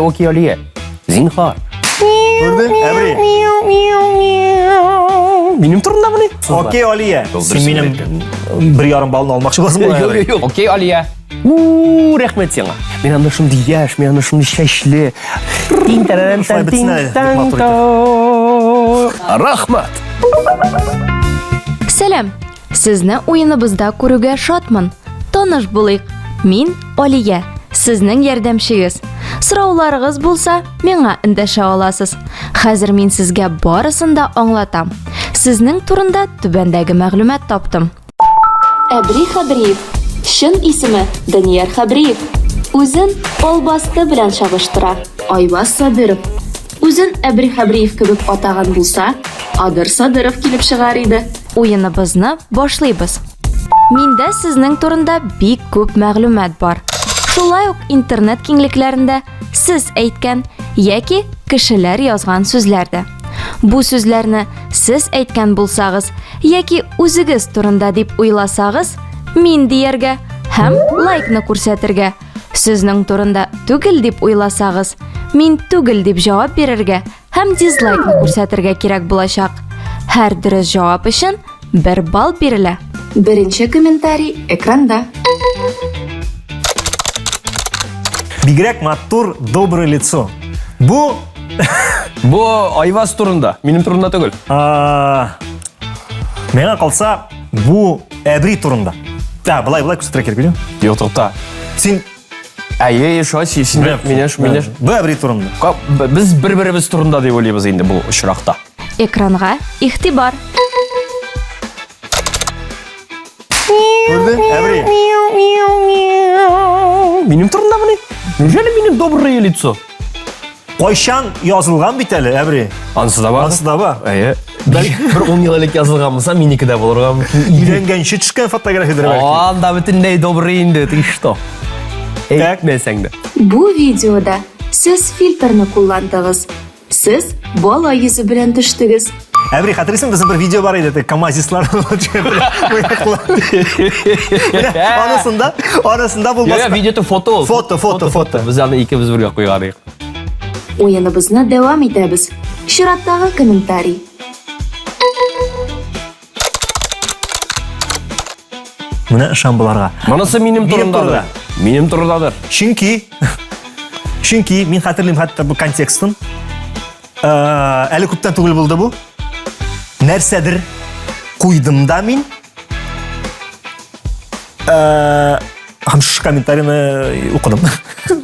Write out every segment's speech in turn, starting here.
Окей, Алия? Зинһар. Күрдең? Әбри. Минем турында мени? Окей, Алия. Син минем 1,5 баллны алмакчы буласың Юк, юк, юк. Окей, Алия. У, рәхмәт сиңа. Мин анда шундый яшь, мин анда шундый чәчле. Тин тараран Шулай бетсен әле, бик матур Рәхмәт. Сәлам! Сезне уеныбызда күрүгә шатмын. Таныш булыйк. Мин Алия, сезнең ярдәмчегез. Сорауларыгыз булса, миңа эндәшә аласыз. Хәзер мин сезгә барысын да аңлатам. Сезнең турында түбәндәге мәгълүмат таптым. Әбри Хәбриев. Чын исеме Данияр Хәбриев. Үзен албасты белән чагыштыра. Айваз Сабиров. Үзен Әбри Хәбриев кебек атаган булса, Адыр Садыров килеп чыгар иде. Уеныбызны башлыйбыз. Миндә сезнең турында бик күп мәгълүмат бар. Шулай ук интернет киңлекләрендә сез әйткән яки кешеләр язган сүзләр дә. Бу сүзләрне сез әйткән булсагыз яки үзегез турында дип уйласагыз, мин дияргә һәм лайкны күрсәтергә. Сезнең турында түгел дип уйласагыз, мин түгел дип җавап бирергә һәм дизлайкны күрсәтергә кирәк булачак. Һәр дөрес җавап өчен бер балл бирелә. Беренче комментарий экранда. Бигрәк матур, доброе лицо. Бу Бу Айваз турында, минем турында түгел. Миңа калса, бу Әбри турында. Да, былай былай күрсәтергә кирәк, билем? Юк, тукта. Син Әйе, шулай син син мине мине. Бу Әбри турында. Без бер-беребез турында дип уйлыйбыз инде бу очракта. Экранга игътибар. Күрдең, Әбри? Минем турында мени? Неужели минем доброе лицо? Кайчан язылган бит әле, Әбри? Анысы да бар. Анысы да бар. Әйе. Бер 10 ел элек язылган булса, минеке дә булырга мөмкин. Өйләнгәнче төшкән фотографиядер бәлки. Анда бөтенләй добрый инде, ты что? Әйтмәсәң дә. Бу видеода сез фильтрны кулландыгыз. Сез бала йөзе белән төштегез. Әбри, хәтерлисеңме, безнең бер видео бар иде, теге камазистлар. Анысында, анысында булмас. Юк, видео фото ул. Фото, фото, фото. Без аны икебез бергә куйган идек. Уеныбызны дәвам итәбез. Чираттагы комментарий. Менә ышан боларга. Монысы минем турындадыр. Минем турындадыр. Чөнки чөнки мин хәтерлим хәтта бу контекстын. Әле күптән түгел булды бу. Нәрсәдер куйдым да мин. Һәм шушы комментарийны укыдым.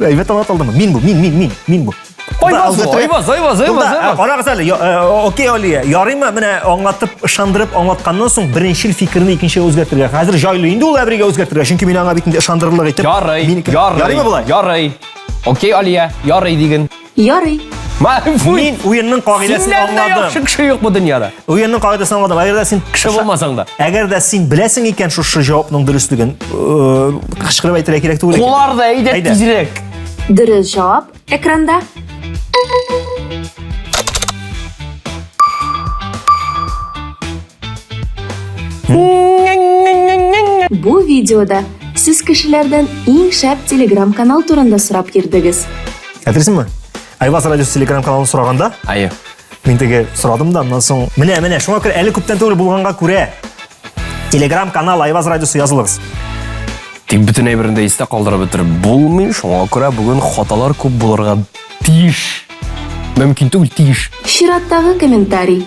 Әйбәт аңлата алдымы? Мин бу, мин, мин, мин, мин бу. Айваз, Айваз, Айваз, Айваз, Айваз. Карагыз әле, окей, Алия, ярыймы менә аңлатып, ышандырып аңлатканнан соң беренчел фикерне икенчегә үзгәртергә. Хәзер җайлы инде ул әбригә үзгәртергә, чөнки мин аңа бит инде ышандырырлык итеп. Ярый, ярый. Ярыймы болай? Ярый. Окей, Алия, ярый диген. Ярый. Мин уенның кагыйдәсен аңладым. Яхшы кеше юк бу дөньяда. Уенның кагыйдәсен аңладым. Әгәр дә син кеше булмасаң да. Әгәр дә син беләсең икән шушы җавапның дөреслеген, кычкырып әйтергә кирәк түгел. Кулар да әйдә тизрәк. Дөрес җавап экранда. Бу видеода сез кешеләрдән иң шәп телеграм-канал турында сорап йөрдегез. Хәтерлисеңме? Айваз радиосы телеграм-каналын сораганда, Әйе. Мин теге сорадым да, аннан соң менә, менә, шуңа күрә әле күптән түгел булганга күрә телеграм-канал Айваз радиосы язылыгыз. Тик бөтен әйберне дә истә калдырып бетереп булмый, шуңа күрә бүген хаталар күп булырга тиеш. Мөмкин түгел, тиеш. Чираттагы комментарий.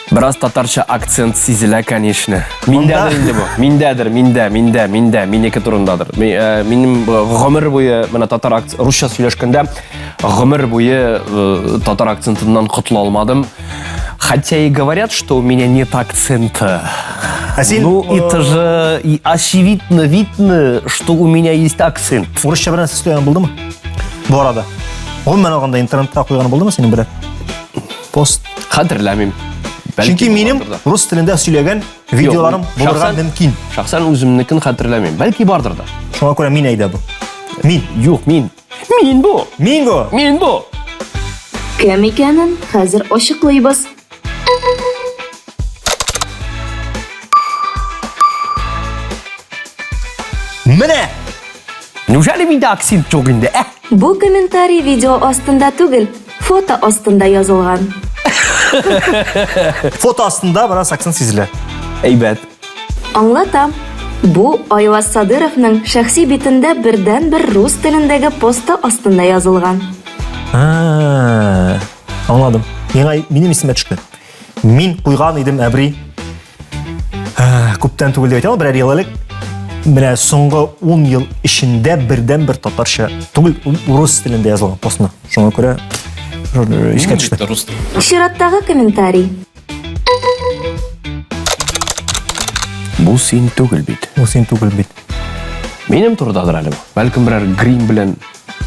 Бераз татарча акцент сизелә, конечно. Миндәдер инде бу. Миндәдер, миндә, миндә, миндә, минеке турындадыр. Э, минем э, гомер буе менә татар русча сөйләшкәндә гомер буе э, татар акцентыннан котыла алмадым. Хотя и говорят, что у меня нет акцента. А син, ну, это же и очевидно видно, что у меня есть акцент. Урысча бер нәрсә сөйләгән булдымы? Бу арада. Гомумән алганда интернетта куйган булдымы синең берәр? Пост. Хәтерләмим. Чөнки минем рус телендә сөйләгән видеоларым булырга мөмкин. Шәхсән үземнекен хәтерләмим. Бәлки бардыр да. Шуңа күрә мин әйдә бу. Мин. Юк, мин. Мин бу. Мин бу. Мин бу. Кем икәнен хәзер ачыклыйбыз. Менә! Неужели миндә акцент юк инде, ә? Бу комментарий видео астында түгел, фото астында язылган. Фото астында бераз акцент сизелә. Әйбәт. Аңлатам. Бу Айваз Садыровның шәхси битендә бердәнбер рус телендәге посты астында язылган. А, аңладым. Миңа минем исемә төште. Мин куйган идем әбри. Күптән түгел дип әйтә алмыйм, берәр ел элек. Менә соңгы 10 ел эчендә бердән-бер татарча түгел, рус телендә язылган постны. Шуңа күрә искә төште. Чираттагы комментарий. Бу син түгел бит. Бу син түгел бит. Минем турыдадыр әле бу. Бәлкем берәр грим белән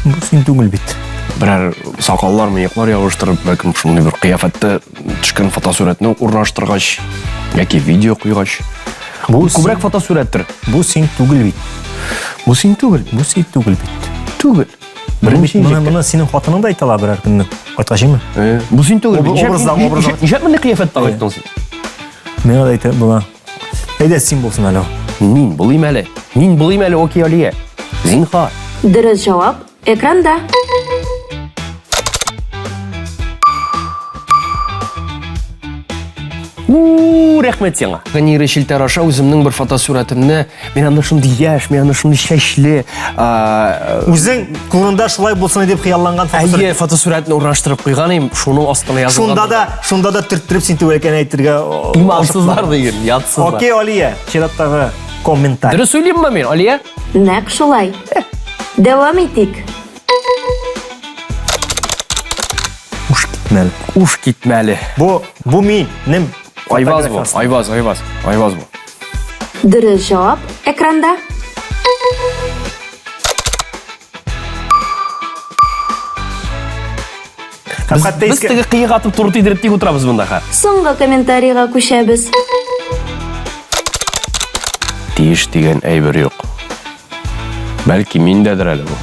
Бу син түгел бит. Берәр сакаллар, мыеклар ябыштырып, бәлкем шундый бер кыяфәттә төшкән фотосурәтне урнаштыргач яки видео куйгач. Бу күбрәк фотосурәттер. Бу син түгел бит. Бу син түгел. Бу син түгел бит. Түгел. Беренче моны, моны синең хатының да әйтә ала берәр көнне. Кайткач инде. Э, бу син түгел. Образда, образда. Нишләп мондый кыяфәттә кайттың син? Миңа да әйтә була. Әйдә син булсын әле. Мин булыйм әле. Мин булыйм әле, окей, Алия. Зинһар. Дөрес җавап экранда. У, рәхмәт сиңа. Нейрочелтәр аша үземнең бер фотосурәтемне, мин анда шундый яшь, мин анда шундый чәчле, Үзең турында шулай булсын дип хыялланган фотосурәт. Әйе, фотосурәтне урнаштырып куйган идем, шуның астына язылган. Шунда да, шунда да төрттереп син түгел икән әйтергә. Имансызлар диген, ятсызлар. Окей, Алия, чираттагы комментарий. Дөрес уйлыйммы мин, Алия? Нәкъ шулай. Дәвам итик. Уш китмәле. Уш китмәле. Бу, бу минем Айваз бу, Айваз, Айваз, Айваз бу. Дөрес җавап экранда. Без, без теге кыек атып туры тидереп тик утырабыз монда ха. Соңгы комментарийга күчәбез. Тиеш дигән әйбер юк. Бәлки миндәдер әле бу.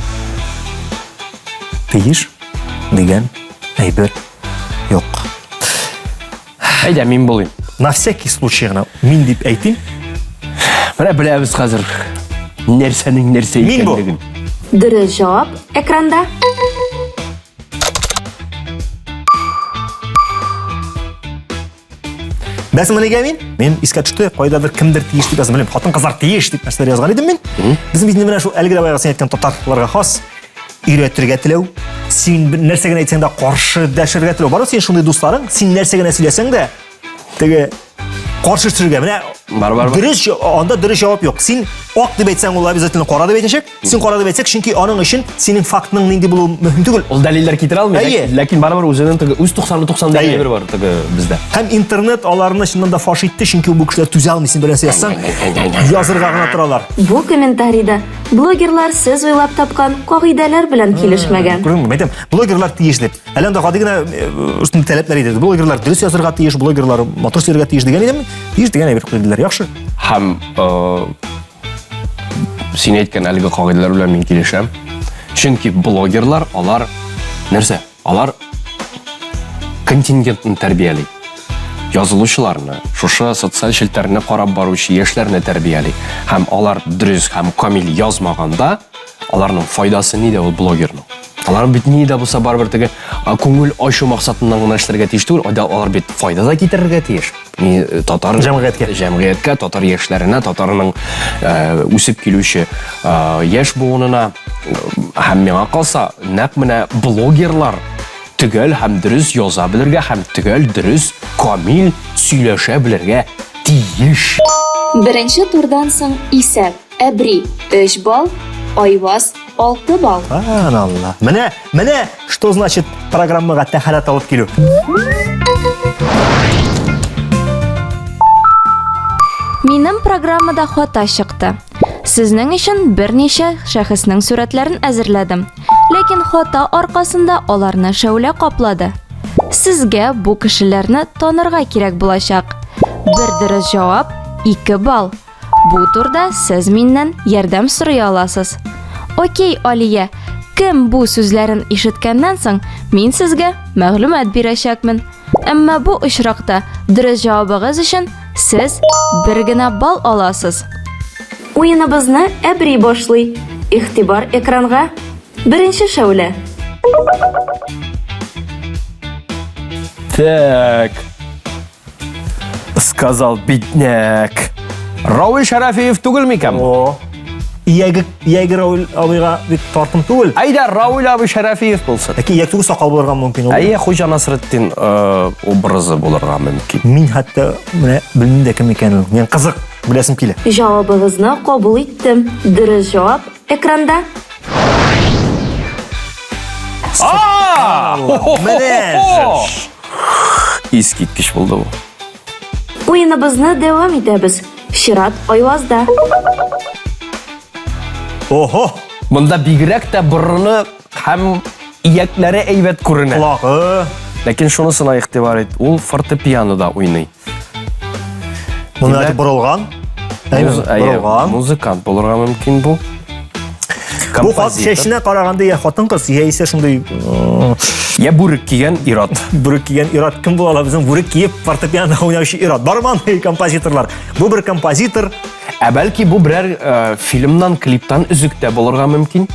Тиеш дигән әйбер юк. Әйдә, мин булыйм. На всякий случай гына мин дип әйтим. Менә беләбез хәзер нәрсәнең нәрсә икәнлеген. Дөрес җавап экранда. Беләсеңме нигә мин? Мин искә төште, кайдадыр кемдер тиеш дип язган, белмим, хатын-кызлар тиеш дип нәрсәләр язган идем мин. Безнең бит менә шул әлеге дә баягы син әйткән татарларга хас өйрәтергә теләү, син бер нәрсә генә әйтсәң дә каршы дәшергә теләү. Барыбер син шундый дусларың, син нәрсә генә сөйләсәң дә, теге каршы төшергә. Менә Бар, бар, бар. Дөрес, анда дөрес җавап юк. Син ак дип әйтсәң, ул обязательно кара дип әйтәчәк. Син кара дип әйтсәк, чөнки аның өчен синең фактның нинди булуы мөһим түгел. Ул дәлилләр китерә алмый, Әйе. ләкин барыбер үзенең теге үз 90 90 дигән Әйе. әйбер бар теге бездә. Һәм интернет аларны чыннан да фаш итте, чөнки бу кешеләр түзә алмый, син берәрсе язсаң, язырга гына торалар. Бу комментарийда блогерлар сез уйлап тапкан кагыйдәләр белән килешмәгән. Күрдеңме? Әйтәм, блогерлар тиеш дип. Әле анда гади генә шундый таләпләр иде. Блогерлар дөрес язырга тиеш, блогерлар матур сөйләргә тиеш дигән идем. Тиеш дигән әйбер куйдылар. Яхшы. Һәм син әйткән әлеге кагыйдәләр белән мин килешәм. Чөнки блогерлар алар нәрсә? Алар контингентны тәрбияли. Язылучыларны, шушы социаль челтәрне карап баручы яшьләрне тәрбияли. Һәм алар дөрес һәм камил язмаганда, аларның файдасы нидә ул блогерның? Алар бит ни дә булса барыбер теге күңел ачу максатыннан гына эшләргә тиеш түгел, алар бит файда да китерергә тиеш. Ни э, татар җәмгыятькә, җәмгыятькә, татар яшьләренә, татарның э, үсеп килүче э, яшь буынына һәм миңа калса, нәкъ менә блогерлар төгәл һәм дөрес яза белергә һәм төгәл, дөрес, камил сөйләшә белергә тиеш. Беренче турдан соң исәп. Әбри 3 балл, Айваз 6 балл. Алла. Менә, менә что значит программага тәһарәт алып килү. Минем программада хата чыкты. Сезнең өчен берничә шәхеснең сурәтләрен әзерләдем. Ләкин хата аркасында аларны шәүлә каплады. Сезгә бу кешеләрне танырга кирәк булачак. Бер дөрес җавап 2 балл. Бу турда сез миннән ярдәм сорый аласыз. Окей, Алия, кем бу сүзләрен ишеткәннән соң, мин сезгә мәгълүмат бирәчәкмен. Әмма бу очракта дөрес җавабыгыз өчен сез бер генә балл аласыз. Уеныбызны Әбри башлый. Игътибар экранга. Беренче шәүлә. Так. Сказал бедняк. Рауил Шарафиев түгел микән? О. Ияге, ияге Рауил абыйга бик тартым түгел. Әйдә, Рауил абый Шарафиев булсын. Ләкин ияк түгел сакал булырга мөмкин ул. Әйе, Хуҗа Насретдин э, образы булырга мөмкин. Мин хәтта менә белмим дә кем икәнен. Мин кызык, беләсем килә. Җавабыгызны кабул иттем. Дөрес җавап экранда. А! Менә Искиткеч булды бу. Уеныбызны дәвам итәбез. Чират Айвазда. Охо! Монда бигрәк тә борыны һәм иякләре әйбәт күренә. Колагы. Ләкин шунысына игътибар ит, ул фортепианода уйный. Моны әйтеп борылган. Борылган. Музыкант булырга мөмкин бу. Бу хат чәченә караганда я хатын-кыз, яисә шундый я бүрек кигән ир-ат. Бүрек кигән ир-ат кем була ала? Безнең бүрек киеп фортепиано уйнаучы ир-ат. Бармы андый композиторлар? Бу бер композитор. Ә бәлки бу берәр э, фильмнан, клиптан өзек тә булырга мөмкин?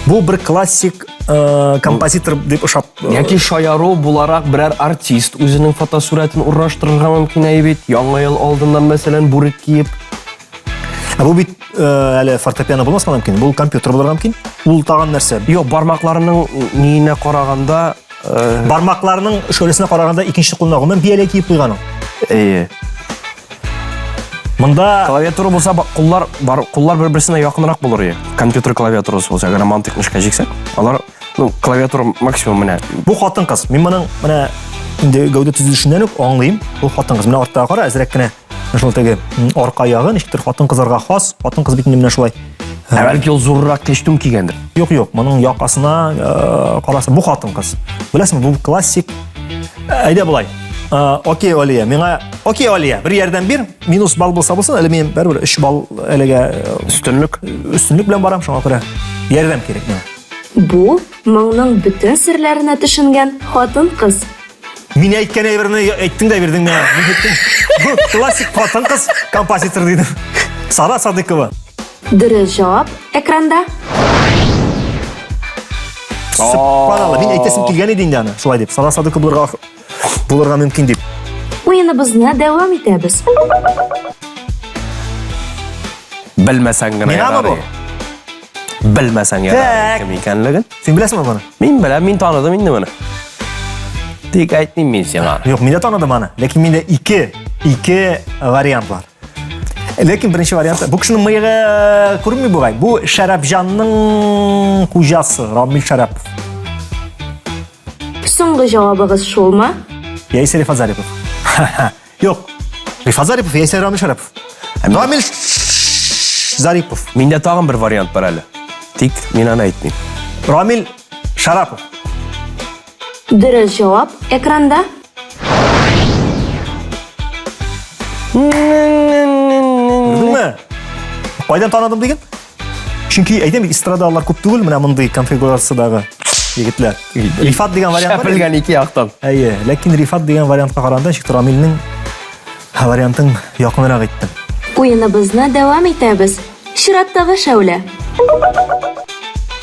Бу бер классик э, композитор дип ошап. Э, Яки шаяру буларак берәр артист үзенең фотосурәтен урнаштырырга мөмкин әйе бит. Яңа ел алдыннан, мәсәлән, бүрек киеп. Ә бу бит э, әле фортепиано булмаска мөмкин, бу компьютер булырга мөмкин. Ул тагын нәрсә? Юк, бармакларының ниенә караганда, э, бармакларының шәүләсенә караганда икенче кулына гомумән бияләй киеп куйган ул. Әйе. Монда клавиатура булса, куллар бар, куллар бер-берсенә якынрак булыр иде. Компьютер клавиатурасы булса, әгәр мантыйк эшкә җиксәк, алар, ну, клавиатура максимум менә. Бу хатын-кыз. Мин моның менә инде гәүдә төзелешеннән үк аңлыйм. Бу хатын-кыз. Менә артта кара, әзрәк кенә шул теге арка ягы ничектер хатын-кызларга хас. Хатын-кыз бит инде менә шулай. Ә бәлки ул зуррак костюм кигәндер. Юк, юк, моның якасына э, караса, бу хатын-кыз. Беләсеңме, бу классик. Әйдә болай. Э, окей, Алия, миңа Окей, Алия, бер ярдәм бир. Минус балл булса булсын, әле мин бәрбер 3 балл әлегә э, өстенлек өстенлек белән барам, шуңа күрә ярдәм кирәк миңа. Бу моңның бөтен серләренә төшенгән хатын-кыз. Мин әйткән әйберне әйттең дә бирдең миңа. Мин әйттем. Бу классик хатын-кыз композитор дидем. Сара Садыкова. Дөрес җавап экранда. Субханалла, мин әйтәсем килгән иде инде аны. Шулай дип. Сара Садыкова булырга булырга мөмкин дип. Уеныбызны дәвам итәбез. Белмәсәң генә Миңамы бу? Белмәсәң ярар кем икәнлеген. Син беләсеңме моны? Мин беләм, мин таныдым инде моны. Тик әйтмим мин сиңа. Юк, мин дә таныдым аны. Ләкин миндә ике, ике вариант бар. Ләкин беренче вариант, бу кешенең мыегы күренми бугай. Бу Шәрәпҗанның хуҗасы Рамил Шәрәпов. Соңгы җавабыгыз шулмы? Яисә Рифат Зарипов. Юк. Рифат Зарипов яисә Рамил Шәрәпов. Рамил Зарипов. Миндә тагын бер вариант бар әле. Тик мин аны әйтмим. Рамил Шарапов. Дөрес җавап экранда. Күрдеңме? Кайдан таныдым диген? Чөнки әйтәм бит, эстрадалар күп түгел, менә мондый конфигурациядагы егетләр. Рифат дигән вариант бар. Шәпелгән ике яктан. Әйе, ләкин Рифат дигән вариантка караганда ничек Рамилнең вариантын якынрак иттем. Уеныбызны дәвам итәбез. Чираттагы шәүлә.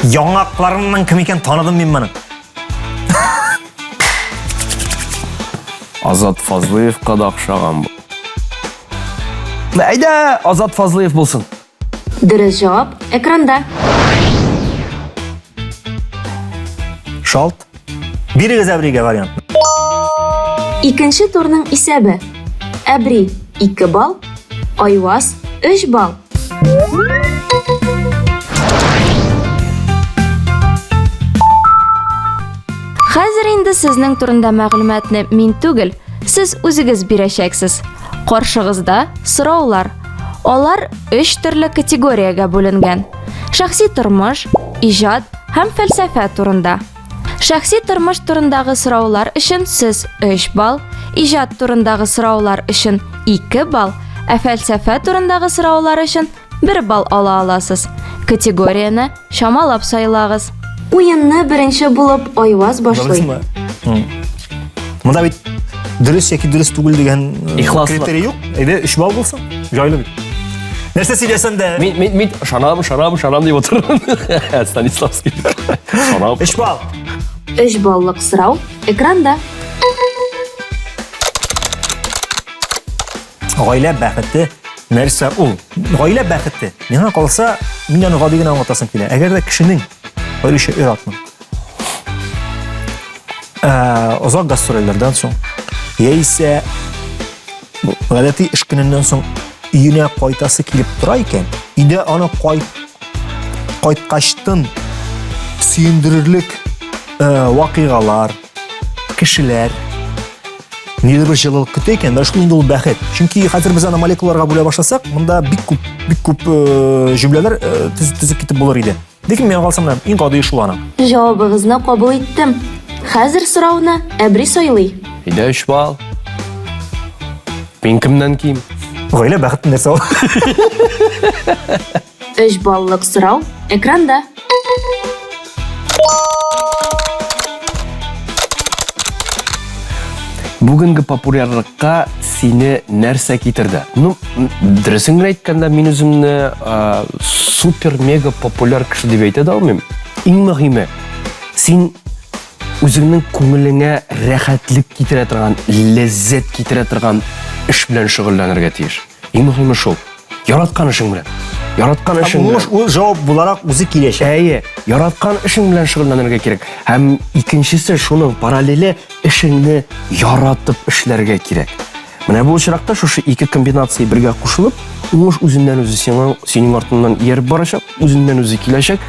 Яңакларыннан кем икән таныдым мин моны. Азат Фазлыевка да охшаган бу. Әйдә, Азат Фазлыев булсын. Дөрес җавап экранда. Шалт. Бирегез Әбригә вариант. Икенче турның исәбе. Әбри 2 балл, Айваз 3 балл. Хәзер инде сезнең турында мәгълүматны мин түгел, сез үзегез бирәчәксез. Каршыгызда сораулар. Алар өч төрле категориягә бүленгән. Шәхси тормыш, иҗат һәм фәлсәфә турында. Шәхси тормыш турындагы сораулар өчен сез 3 балл, иҗат турындагы сораулар өчен 2 балл, ә фәлсәфә турындагы сораулар өчен 1 балл ала аласыз. Категорияне чамалап сайлагыз. Уенны беренче булып Айваз башлый. Монда бит дөрес яки дөрес түгел дигән э, Ихласлык. критерий юк. Әйдә 3 балл булсын. Җайлы бит. Нәрсә сөйләсәм дә. Мин мин мин ышанам, ышанам, ышанам дип утырдым. Станиславский. Ышанам. Өч балл. Өч баллык сорау экранда. Гаилә бәхете нәрсә ул? Гаилә бәхете. Миңа калса, мин аны гади генә аңлатасым килә. Әгәр дә кешенең, аеруча ир-атның, озак гастрольләрдән соң, яисә гадәти эш көненнән соң өенә кайтасы килеп тора икән, өйдә аны кайт кайткачтын сөендерерлек вакыйгалар, кешеләр, нидер бер җылылык көтә икән, менә шул инде ул бәхет. Чөнки хәзер без аны молекулаларга бүлә башласак, монда бик күп, бик күп җөмләләр төзеп китеп булыр иде. Ләкин миңа калса менә иң гади шул аның. Җавабыгызны кабул иттем. Хәзер сорауны Әбри сайлый. Өйдә 3 балл. Мин кемнән ким? Гаилә бәхет нәрсә ул? 3 баллык сорау экранда. Бүгенге популярлыкка сине нәрсә китерде? Ну, дөресен генә әйткәндә, мин үземне супер-мега популяр кеше дип әйтә дә алмыйм. Иң мөһиме, син үзеңнең күңелеңә рәхәтлек китерә торган, ләззәт китерә торган эш белән шөгыльләнергә тиеш. Иң мөһиме шул. Яраткан эшең белән. Яраткан эшең белән. Уңыш ул җавап буларак үзе киләчәк. Әйе, яраткан эшең белән шөгыльләнергә кирәк. Һәм икенчесе, шуның параллеле, эшеңне яратып эшләргә кирәк. Менә бу очракта шушы ике комбинация бергә кушылып, уңыш үзеннән-үзе сиңа, синең артыннан ияреп барачак, үзеннән-үзе киләчәк.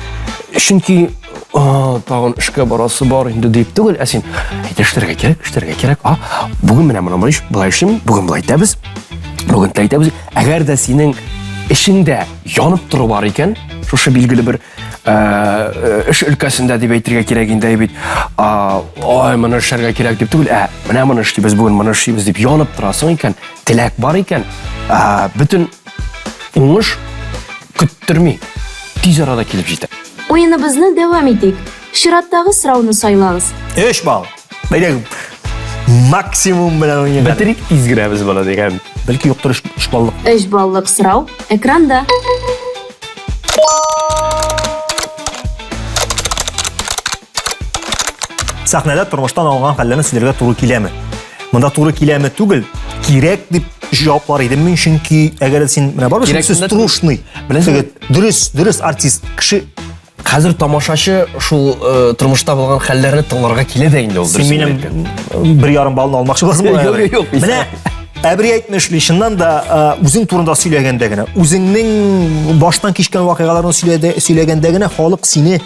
Чөнки тагын эшкә барасы бар инде дип түгел, ә син әйдә эшләргә кирәк, эшләргә кирәк. А, бүген менә моны болай эшлим, бүген болай итәбез. Бүген тә әйтәбез, әгәр дә синең эшеңдә янып тору бар икән, шушы билгеле бер эш өлкәсендә дип әйтергә кирәк инде бит, ай, моны эшләргә кирәк дип түгел, ә менә моны эшлибез, бүген моны эшлибез дип янып торасың икән, теләк бар икән, бөтен уңыш көттерми, тиз арада килеп җитә. Уеныбызны дәвам итик. Чираттагы сорауны сайлагыз. 3 балл. Бәйдә максимум белән уйныйк. Бетерик тиз генә без моны дигән. Бәлки юктыр 3 баллык. 3 баллык сорау экранда. Сәхнәдә тормыштан алынган хәлләрне сөйләргә туры киләме? Монда туры киләме түгел, кирәк дип җаваплар идем мин, чөнки әгәр син менә барыбер сүз трушный. Беләсең, дөрес, дөрес артист кеше. Хәзер тамашачы шул э, тормышта булган хәлләрне тыңларга килә дә инде ул. Син минем бер ярым баллны алмакчы буласың. Юк, юк, Менә Әбри әйтмешли, чыннан да э, үзең турында сөйләгәндә генә, үзеңнең баштан кичкән вакыйгаларны сөйләгәндә генә халык сине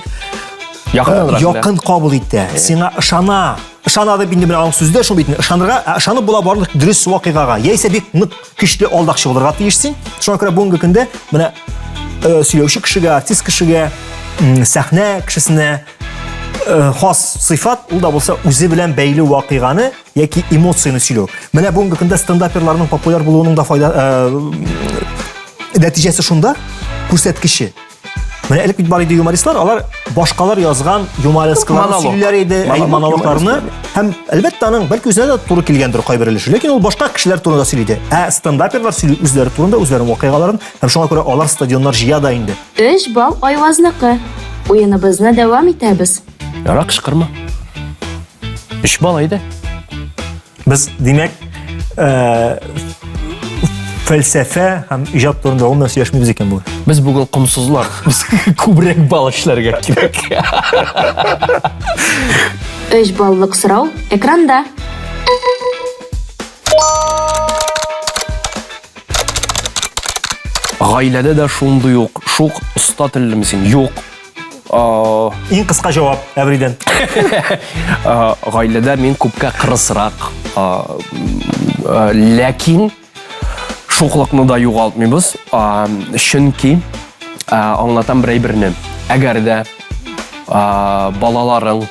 якын, якын кабул итә, сиңа ышана. Ышана дип инде менә аның сүзе дә шул бит. Ышанырга, ә ышанып була барлык дөрес вакыйгага. Яисә бик нык көчле алдакчы булырга тиеш син. Шуңа күрә бүгенге көндә менә э, сөйләүче кешегә, артист кешегә, сәхнә кешесенә э, хас сыйфат, ул да булса үзе белән бәйле вакыйганы яки эмоцияне сөйләү. Менә бүгенге көндә стендаперларның популяр булуының да файда э, нәтиҗәсе шунда, күрсәткече. Менә элек бит бар иде юмористлар, алар башкалар язган юморескаларны сөйлиләр иде, әй монологларны. Һәм әлбәттә аның бәлки үзенә дә туры килгәндер кайбер өлеше, ләкин ул башка кешеләр турында сөйли иде. Ә стендаперлар сөйли үзләре турында, үзләренең вакыйгаларын, һәм шуңа күрә алар стадионнар җыя да инде. 3 балл Айвазныкы. Уеныбызны дәвам итәбез. Яра кычкырма. 3 балл әйдә. Без, димәк, э, фәлсәфә һәм иҗат турында гомумән сөйләшмибез икән бүген. Без бүген комсызлар. Без күбрәк балл эшләргә кирәк. 3 баллык сорау экранда. Гаиләдә дә шундый ук шук оста теллеме син? Юк. Иң кыска җавап Әбридән. Гаиләдә мин күпкә кырысрак. Ләкин шуклыкны да югалтмыйбыз. Чөнки аңлатам бер әйберне. Әгәр дә балаларың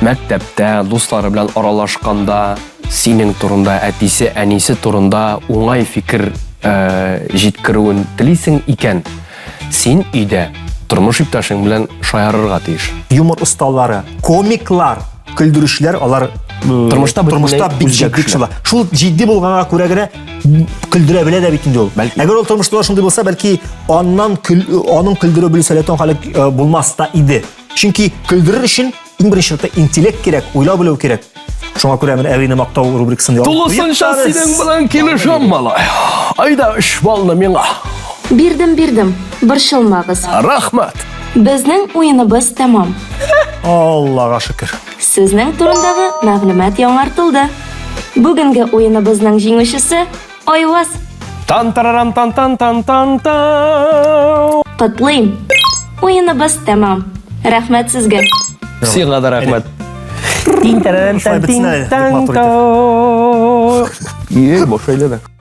мәктәптә дуслары белән аралашканда синең турында, әтисе, әнисе турында уңай фикер җиткерүен телисең икән, Син өйдә тормыш иптәшең белән шаярырга тиеш. Юмор осталары, комиклар, көлдерүчеләр алар Тормышта тормышта бик җитди кеше була. Шул җитди булганга күрә генә көлдерә белә дә бит инде ул. Әгәр ул тормышта да шундый булса, бәлки аннан көл, аның көлдерә белү сәләте хәле э, булмас та иде. Чөнки көлдерер өчен иң беренче чиратта интеллект кирәк, уйлау белү кирәк. Шуңа күрә мин әбине мактау рубрикасын ялгып Тулысынча синең белән килешәм, малай. Айда өч баллны миңа. Бирдем, бирдем. Борчылмагыз. Рәхмәт. Безнең уеныбыз тәмам. Аллага шөкер. Сезнең турындагы мәгълүмат яңартылды. Бүгенге уеныбызның җиңүчесе Айваз. Тан тарарам тан тан тан тан тан. Котлыйм. Уеныбыз тәмам. Рәхмәт сезгә. Сиңа да рәхмәт. Тин тарарам Шулай тан бетсен тин әле, бик тан матур тан. Е, баш әйләнә.